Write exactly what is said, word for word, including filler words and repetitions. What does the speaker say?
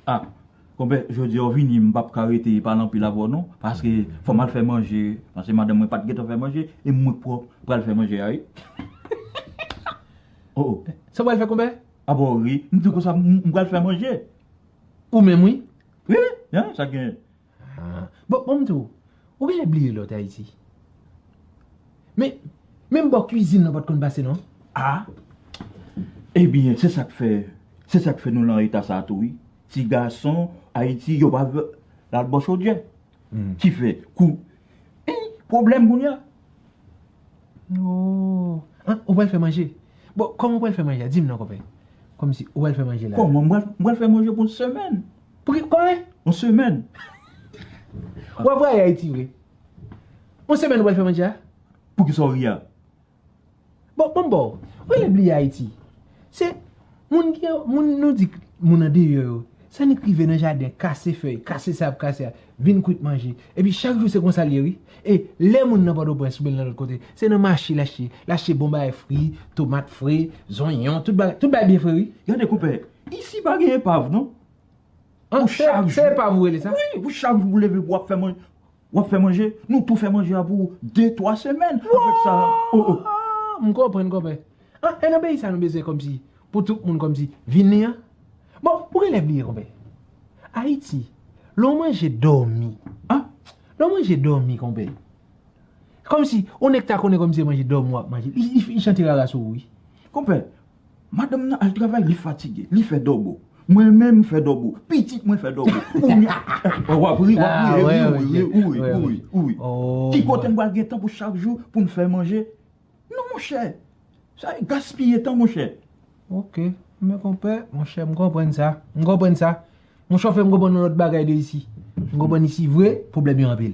Ah, konpè, jodi a w vini, m p ap ka rete pale anpil avè w non, paske fò m al fè manje, paske madanm mwen pa t gentan fè manje, e mwen k pral fè manje a, wi. Oh, oh. Sa w pral fè, konpè? Ah bon, wi, m di konsa, m m pral fè manje. Ou menm, wi? Wi, hein, sa gen. Ah. Bon, bon, m di w, ou genlè bliye lè w te Ayiti. Men, menm bò kwizin nan pa t konn pase, non? Ah! Ebyen, se sa k fè, se sa k fè nou lan eta sa a tou, wi. Ti gason Ayiti, yo pa vle al bò chodyè. Hmm. Ki fè kou. Ey, pwoblèm kounye a. Oh. An, ou pral fè manje? Bon, kòman ou pral fè manje a? Di m non, konpè. Kòmsi ou pral fè manje la. Kòman? M pral, m pral fè manje pou yon semèn. Pou ki, kòman? Yon semèn. W ap voye Ayiti vre? Yon semèn ou pral fè manje a? Poukisa w ri a? Bon, bon, bon. Ou genlè bliye Ayiti. Se moun ki, moun nou di moun andeyò yo. Sa nik rive nan jaden, kase fèy, kase sa y ap kase a, vin kwit manje. Epi chak jou se konsa l ye, wi. E lè moun nan Pòtoprens oubyen nan lòt kote, se nan mache l achte. L achte bon bagay fri, tomat fre, zonyon, tout bagay, tout bagay byen fre, wi. Gade, konpè, isi pa gen epav, non. An, se, se epav ou rele sa? Wi, pou chak jou ou leve pou w ap fè manje. W ap fè manje, nou tou fè manje a pou de, twa semèn. Avèk sa, oh, oh. M konprann, konpè. An, e nan peyi sa nou bezwen kòmsi, pou tout moun kòmsi, vini an? Bon, ou genlè bliye, konpè. Ayiti, lè w manje dòmi. Ah? Lè w manje dòmi, konpè. Kòmsi, yon nèg ta konnen kòmsi se manje dòmi w ap manje. Li, li, li chante rara sou ou, wi. Konpè, madanm nan al travay, li fatige, li fè dòbo. Mwen menm, m fè dòbo. Pitit mwen fè dòbo. Kounye a, w ap ri, w ap ri, e wi, wi, wi, wi, wi, wi. Ki kote m pral gen tan pou chak jou, pou n fè manje? Non, monchè. Sa e gaspiye tan, monchè. Ok, men konpè, monchè, m konprann sa. M konprann sa. Monchè, w fè m konprann yon lòt bagay de isi. M konprann isi vre, pwoblèm yo anpil.